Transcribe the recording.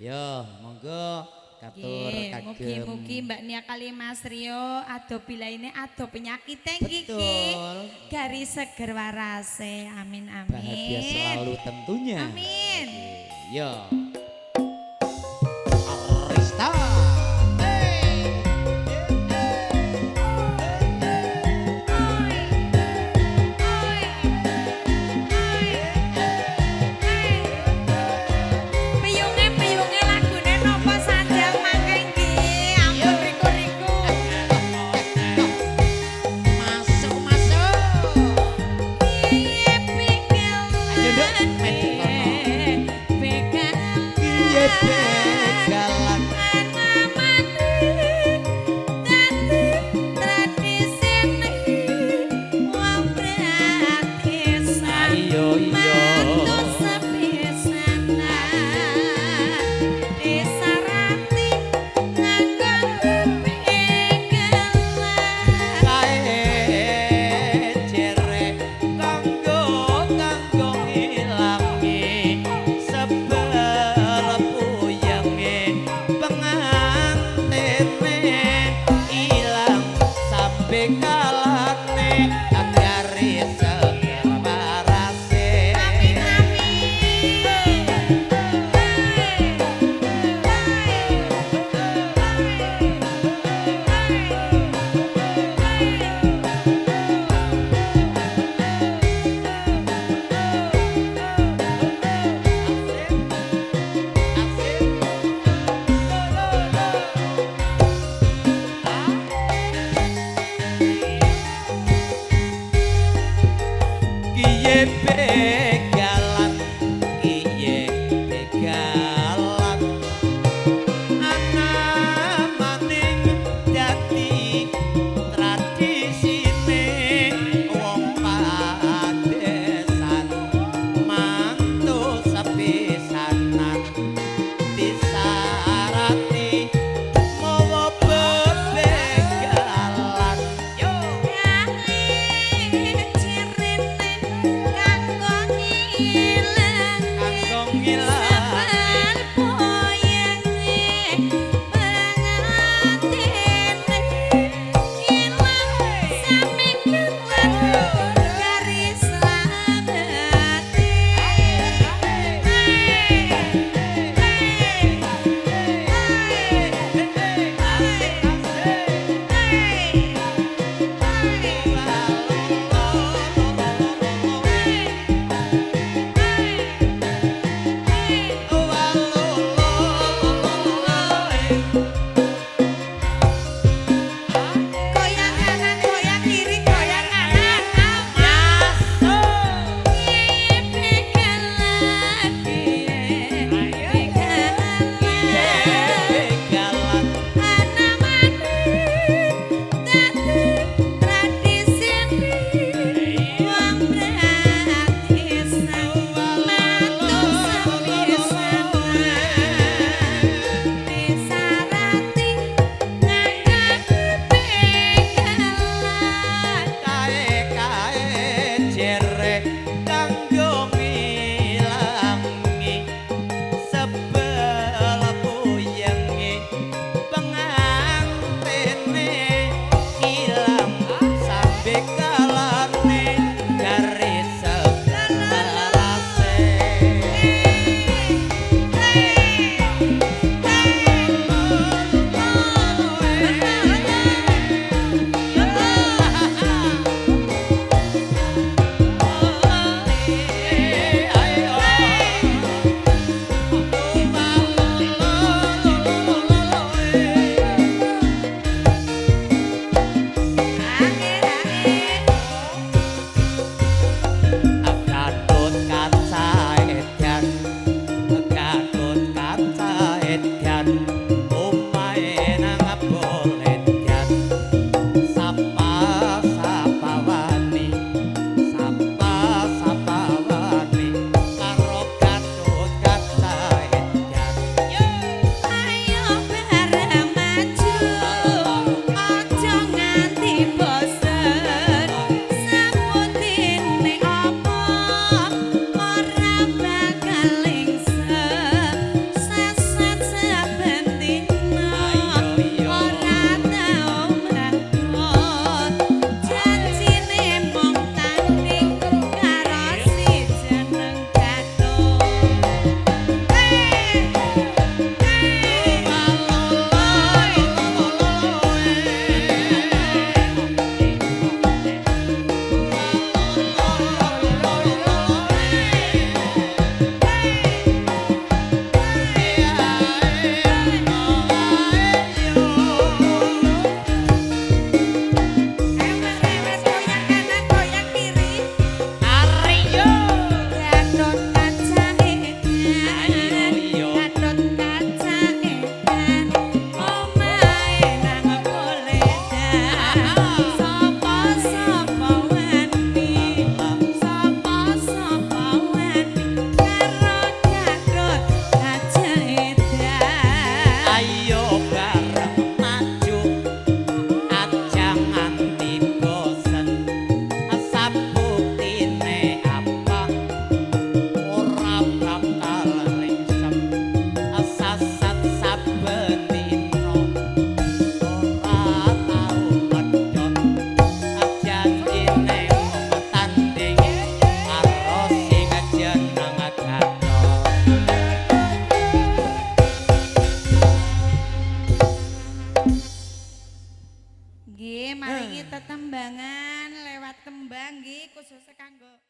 Yo, monggo katur Nggih, kagem. mugi-mugi Mbak Nia kali Mas Rio ado bilaine ado penyakite nggih ki. Betul. Gari seger warase. Amin amin. Bahagia selalu tentunya. Amin. Oke, yo. Arista. Hey. Oi. Oi. Oi. Oi. Piyunge piyunge lagune napa sanjang mangke nggih. Ampun riku-riku. Masuk masuk. Piye Ayo, Nduk, medhek kono. Begalan. Piye begalan. Ana dadi tradisine wong gratisan. Ayo iya. Manut sepisanan disarati nganggo begalan. Kae jere kanggo kanggo ngilangi sebel puyenge. Tetembangan lewat tembang nggih, khususnya kanggo